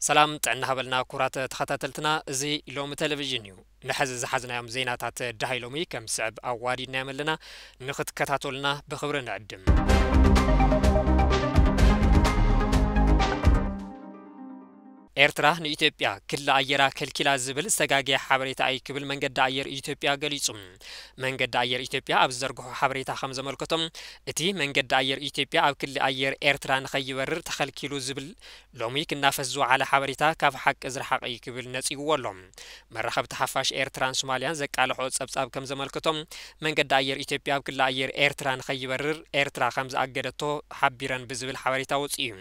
ሰላም ጥዕና ሃበልና ክቡራት ተኸታተልትና፣ እዚ ሎሚ ቴሌቪዥን እዩ። ንሕዚ ዝሓዝናዮም ዜናታት ደሃይ ሎሚ ከም ዝስዕብ ኣዋዲድናዮም ኣለና፣ ንኽትከታተሉና ብኽብሪ ንዕድም። ኤርትራ ንኢትዮጵያ ክሊ ኣየራ ከልኪላ ዝብል ዝተጋገየ ሓበሬታ እዩ ክብል መንገዲ ኣየር ኢትዮጵያ ገሊጹ። መንገዲ ኣየር ኢትዮጵያ ኣብ ዝዘርግሖ ሓበሬታ ከም ዘመልከቶም፣ እቲ መንገዲ ኣየር ኢትዮጵያ ኣብ ክሊ ኣየር ኤርትራ ንኸይበርር ተኸልኪሉ ዝብል ሎሚ ክናፈስ ዝወዓለ ሓበሬታ ካብ ሓቂ ዝረሓቐ እዩ ክብል ነጺግዎ ኣሎ። መራኸብቲ ሓፋሽ ኤርትራን ሶማልያን ዘቃልሖ ጸብጻብ ከም ዘመልከቶም፣ መንገዲ ኣየር ኢትዮጵያ ኣብ ክሊ ኣየር ኤርትራ ንኸይበርር ኤርትራ ከም ዝኣገደቶ ሓቢረን ብዝብል ሓበሬታ ወጺኡ እዩ።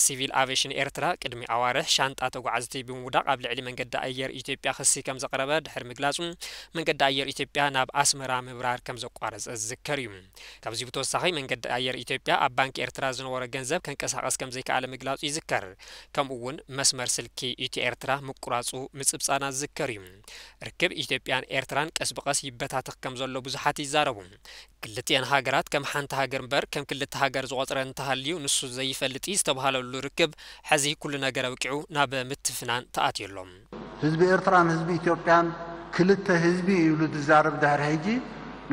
ሲቪል ኣቪዬሽን ኤርትራ ቅድሚ ኣዋርሕ ሻንጣ ተጓዓዝቲ ብምውዳቕ ኣብ ልዕሊ መንገዲ ኣየር ኢትዮጵያ ክሲ ከም ዘቕረበ ድሕሪ ምግላጹ፣ መንገዲ ኣየር ኢትዮጵያ ናብ ኣስመራ ምብራር ከም ዘቋረጸ ዝዝከር እዩ። ካብዚ ብተወሳኺ መንገዲ ኣየር ኢትዮጵያ ኣብ ባንክ ኤርትራ ዝነበሮ ገንዘብ ከንቀሳቐስ ከም ዘይከኣለ ምግላጹ ይዝከር። ከምኡ እውን መስመር ስልኪ ኢትዮ ኤርትራ ምቁራጹ ምጽብጻና ዝዝከር እዩ። ርክብ ኢትዮጵያን ኤርትራን ቀስ ብቐስ ይበታተኽ ከም ዘሎ ብዙሓት ይዛረቡ። ክልቲአን ሃገራት ከም ሓንቲ ሃገር እምበር ከም ክልተ ሃገር ዝቖጽረን እንተሃልዩ ንሱ ዘይፈልጥ እዩ ዝተባሃለሉ ርክብ፣ ሕዚ ኩሉ ነገር ኣብቂዑ ናብ ምትፍናን ተኣትዩ ኣሎ። ህዝቢ ኤርትራን ህዝቢ ኢትዮጵያን ክልተ ህዝቢ እዩ ኢሉ ዝዛረብ ድሕሪ ሕጂ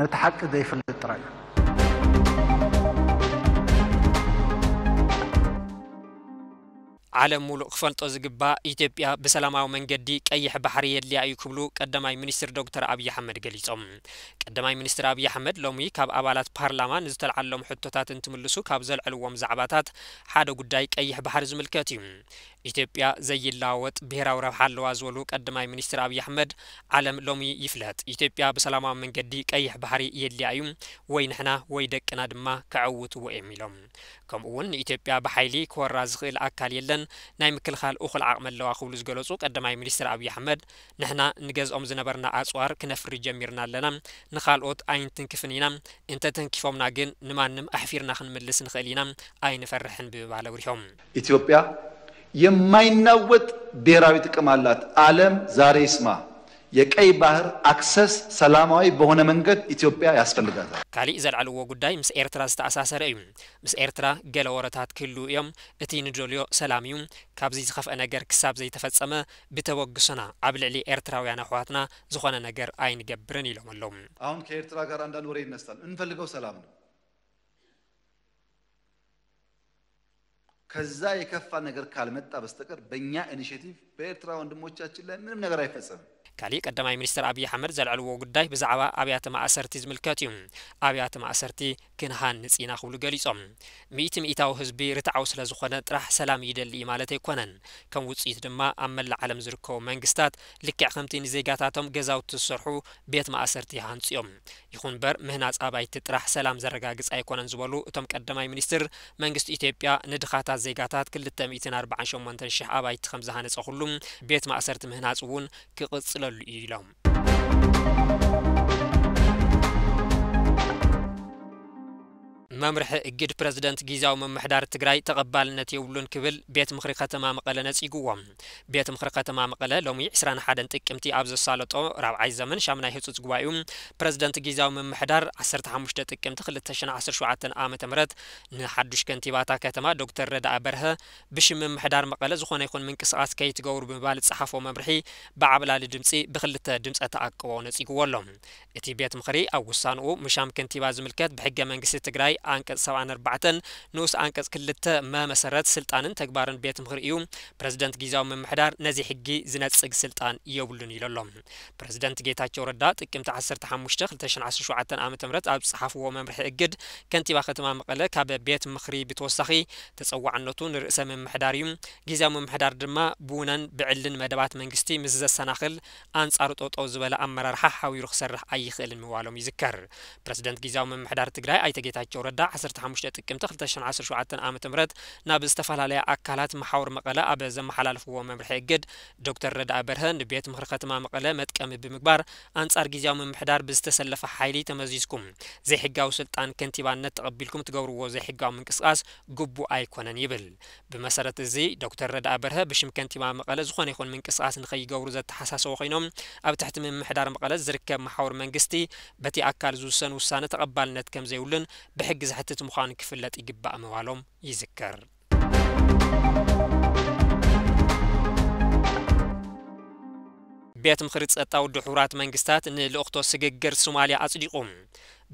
ነቲ ሓቂ ዘይፈልጥ ጥራይ እዩ። ዓለም ሙሉእ ክፈልጦ ዝግባእ፣ ኢትዮጵያ ብሰላማዊ መንገዲ ቀይሕ ባሕሪ የድልያ እዩ ክብሉ ቀዳማይ ሚኒስትር ዶክተር ኣብይ ኣሕመድ ገሊጾም። ቀዳማይ ሚኒስትር ኣብይ ኣሕመድ ሎሚ ካብ ኣባላት ፓርላማ ንዝተልዓሎም ሕቶታት እንትምልሱ ካብ ዘልዕልዎም ዛዕባታት ሓደ ጉዳይ ቀይሕ ባሕሪ ዝምልከት እዩ። ኢትዮጵያ ዘይለዋወጥ ብሄራዊ ረብሓ ኣለዋ ዝበሉ ቀዳማይ ሚኒስትር ኣብይ ኣሕመድ፣ ዓለም ሎሚ ይፍለጥ፣ ኢትዮጵያ ብሰላማዊ መንገዲ ቀይሕ ባሕሪ የድልያ እዩ፣ ወይ ንሕና ወይ ደቅና ድማ ከዕውትዎ እዮም ኢሎም። ከምኡ እውን ንኢትዮጵያ ብሓይሊ ክወራ ዝኽእል ኣካል የለን፣ ናይ ምክልኻል እኹል ዓቕሚ ኣለዋ ክብሉ ዝገለጹ ቀዳማይ ሚኒስትር ኣብይ ኣሕመድ፣ ንሕና ንገዝኦም ዝነበርና ኣጽዋር ክነፍሪ ጀሚርና ኣለና፣ ንኻልኦት ኣይንትንክፍን ኢና፣ እንተተንኪፎምና ግን ንማንም ኣሕፊርና ክንምልስ ንኽእል ኢና፣ ኣይንፈርሕን ብምባል ኣብሪሆም። ኢትዮጵያ የማይናወጥ ብሔራዊ ጥቅም አላት። ዓለም ዛሬ ይስማ። የቀይ ባህር አክሰስ ሰላማዊ በሆነ መንገድ ኢትዮጵያ ያስፈልጋታል። ካሊእ ዘልዓልዎ ጉዳይ ምስ ኤርትራ ዝተኣሳሰረ እዩ። ምስ ኤርትራ ገለ ወረታት ክህልዉ እዮም። እቲ ንደልዮ ሰላም እዩ። ካብዚ ዝኸፍአ ነገር ክሳብ ዘይተፈጸመ ብተበግሶና ኣብ ልዕሊ ኤርትራውያን ኣሕዋትና ዝኾነ ነገር ኣይንገብርን ኢሎም ኣለዉ። አሁን ከኤርትራ ጋር አንዳንድ ወሬ ይነሳል። እንፈልገው ሰላም ነው። ከዛ የከፋ ነገር ካልመጣ በስተቀር በእኛ ኢኒሼቲቭ በኤርትራ ወንድሞቻችን ላይ ምንም ነገር አይፈጸምም። ካሊእ ቀዳማይ ሚኒስትር ኣብይ ኣሕመድ ዘልዐልዎ ጉዳይ ብዛዕባ ኣብያተ ማእሰርቲ ዝምልከት እዩ። ኣብያተ ማእሰርቲ ክንሃንጽ ኢና ክብሉ ገሊጾም። ሚእቲ ሚእታዊ ህዝቢ ርትዓዊ ስለ ዝኾነ ጥራሕ ሰላም ይደሊ እዩ ማለት ኣይኮነን። ከም ውጽኢት ድማ ኣብ መላእ ዓለም ዝርከቡ መንግስታት ልክዕ ከምቲ ንዜጋታቶም ገዛውቲ ዝሰርሑ ቤት ማእሰርቲ ይሃንጹ እዮም። ይኹን እምበር ምህናጽ ኣባይቲ ጥራሕ ሰላም ዘረጋግጽ ኣይኮነን ዝበሉ እቶም ቀዳማይ ሚኒስትር፣ መንግስቲ ኢትዮጵያ ንድኻታት ዜጋታት ክልተ ሚእትን ኣርባዓን ሸሞንተን ሽሕ ኣባይቲ ከም ዝሃነጸ ኩሉ ቤት ማእሰርቲ ምህናጽ እውን ክቕጽለሉ እዩ ኢሎም። መምርሒ እግድ ፕረዚደንት ጊዜያዊ ምምሕዳር ትግራይ ተቐባልነት የብሉን ክብል ቤት ምኽሪ ከተማ መቐለ ነጺግዎ። ቤት ምኽሪ ከተማ መቐለ ሎሚ ዕስራን ሓደን ጥቅምቲ ኣብ ዘሳለጦ ራብዓይ ዘመን ሻምናይ ህጹጽ ጉባኤኡ ፕረዚደንት ጊዜያዊ ምምሕዳር ዓሰርተ ሓሙሽተ ጥቅምቲ ክልተ ሽሕን ዓሰርተ ሸውዓተን ዓመተ ምህረት ንሓዱሽ ከንቲባታ ከተማ ዶክተር ረዳኣ በርሀ ብሽም ምምሕዳር መቐለ ዝኾነ ይኹን ምንቅስቓስ ከይትገብሩ ብምባል ዝጸሓፎ መምርሒ ብዓብላሊ ድምጺ ብክልተ ድምፀ ተኣቅቦ ነጺግዎ ኣሎ። እቲ ቤት ምኽሪ ኣብ ውሳንኡ ምሻም ከንቲባ ዝምልከት ብሕገ መንግስቲ ትግራይ ኣንቀጽ ሰብዓን ኣርባዕተን ንኡስ ኣንቀጽ ክልተ መ መሰረት ስልጣንን ተግባርን ቤት ምኽሪ እዩ። ፕረዚደንት ጊዜያዊ ምምሕዳር ነዚ ሕጊ ዝነጽግ ስልጣን የብሉን ኢሉ ኣሎ። ፕረዚደንት ጌታቸው ረዳ ጥቅምቲ ዓሰርተ ሓሙሽተ ክልተ ሽሕን ዓሰርተ ሸውዓተን ዓመተ ምህረት ኣብ ዝጸሓፍዎ መምርሒ እግድ ከንቲባ ከተማ መቐለ ካብ ቤት ምኽሪ ብተወሳኺ ተጸዋዕነቱ ንርእሰ ምምሕዳር እዩ። ጊዜያዊ ምምሕዳር ድማ ብውነን ብዕልን መደባት መንግስቲ ምስ ዘሰናኽል ኣንጻሩ ጠጠው ዝበለ ኣመራርሓ ሓዊሩ ክሰርሕ ኣይኽእልን ምባሎም ይዝከር። ፕረዚደንት ጊዜያዊ ምምሕዳር ትግራይ ኣይተ ጌታቸው ረዳ ዓሰርተ ሓሙሽተ ጥቅምቲ ክልተ ሽሕን ዓሰርተ ሸውዓተን ዓመተ ምህረት ናብ ዝተፈላለያ ኣካላት መሓውር መቐለ ኣብ ዘመሓላለፍዎ መምርሒ እግድ ዶክተር ረዳኣ በርሀ ንቤት ምኽሪ ከተማ መቐለ መጥቀሚ ብምግባር ኣንጻር ጊዜያዊ ምምሕዳር ብዝተሰለፈ ሓይሊ ተመዚዝኩም ዘይሕጋዊ ስልጣን ከንቲባነት ተቐቢልኩም ትገብርዎ ዘይሕጋዊ ምንቅስቓስ ግቡእ ኣይኮነን ይብል። ብመሰረት እዚ ዶክተር ረዳኣ በርሀ ብሽም ከንቲባ መቐለ ዝኾነ ይኹን ምንቅስቓስ ንኸይገብሩ ዘተሓሳሰቡ ኮይኖም ኣብ ትሕቲ ምምሕዳር መቐለ ዝርከብ መሓውር መንግስቲ በቲ ኣካል ዝውሰን ውሳነ ተቐባልነት ከም ዘይብሉን ብሕጊ ዘሕትት ምዃኑ ክፍለጥ ይግባእ ምባሎም ይዝከር። ቤት ምኽሪ ጸጥታ ውድብ ሕቡራት መንግስታት ንልእኽቶ ስግግር ሶማልያ ኣጽዲቑ።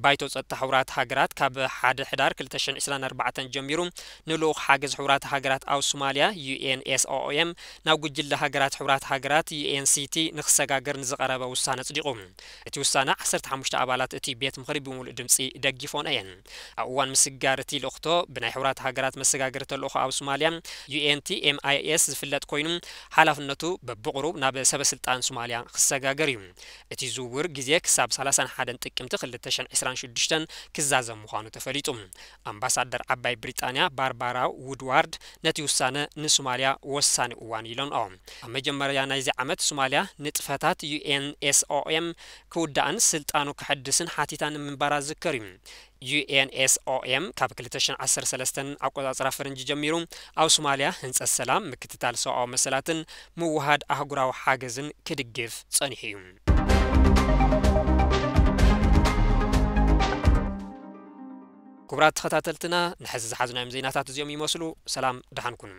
ባይቶ ጸጥታ ሕቡራት ሃገራት ካብ ሓደ ሕዳር ክልተ ሽሕን ዕስራን ኣርባዕተን ጀሚሩ ንልኡኽ ሓገዝ ሕቡራት ሃገራት ኣብ ሶማልያ፣ ዩ ኤን ኤስ ኦ ኤም፣ ናብ ጉጅለ ሃገራት ሕቡራት ሃገራት፣ ዩ ኤን ሲ ቲ፣ ንክሰጋገር ንዝቐረበ ውሳነ ኣጽዲቑ። እቲ ውሳነ ዓሰርተ ሓሙሽተ ኣባላት እቲ ቤት ምኽሪ ብምሉእ ድምጺ ደጊፎን እየን። ኣብ እዋን ምስጋር እቲ ልእኽቶ ብናይ ሕቡራት ሃገራት መሰጋገሪ ተልእኾ ኣብ ሶማልያ፣ ዩ ኤን ቲ ኤም ኣይ ኤስ፣ ዝፍለጥ ኮይኑ፣ ሓላፍነቱ በብቕሩብ ናብ ሰበ ስልጣን ሶማልያ ክሰጋገር እዩ። እቲ ዝውውር ግዜ ክሳብ ሰላሳን ሓደን ጥቅምቲ ክልተ ሽሕን ዕስራን ሽዱሽተን ክዛዘም ምዃኑ ተፈሊጡ። ኣምባሳደር ዓባይ ብሪጣንያ ባርባራ ውድዋርድ ነቲ ውሳነ ንሶማልያ ወሳኒ እዋን ኢለንኦ። ኣብ መጀመርያ ናይዚ ዓመት ሶማልያ ንጥፈታት ዩ ኤን ኤስ ኦ ኤም ክውዳእን ስልጣኑ ክሕድስን ሓቲታ ንምንባራ ዝዝከር እዩ። ዩ ኤን ኤስ ኦ ኤም ካብ ክልተ ሽሕን ዓሰርተ ሰለስተን ኣቆጻጽራ ፈረንጂ ጀሚሩ ኣብ ሶማልያ ህንጸት ሰላም፣ ምክትታል ሰብኣዊ መሰላትን ምውሃድ ኣህጉራዊ ሓገዝን ክድግፍ ጸኒሑ እዩ። ክቡራት ተኸታተልትና፣ ንሕዚ ዝሓዝናዮም ዜናታት እዚኦም ይመስሉ። ሰላም፣ ደሓን ኩኑ።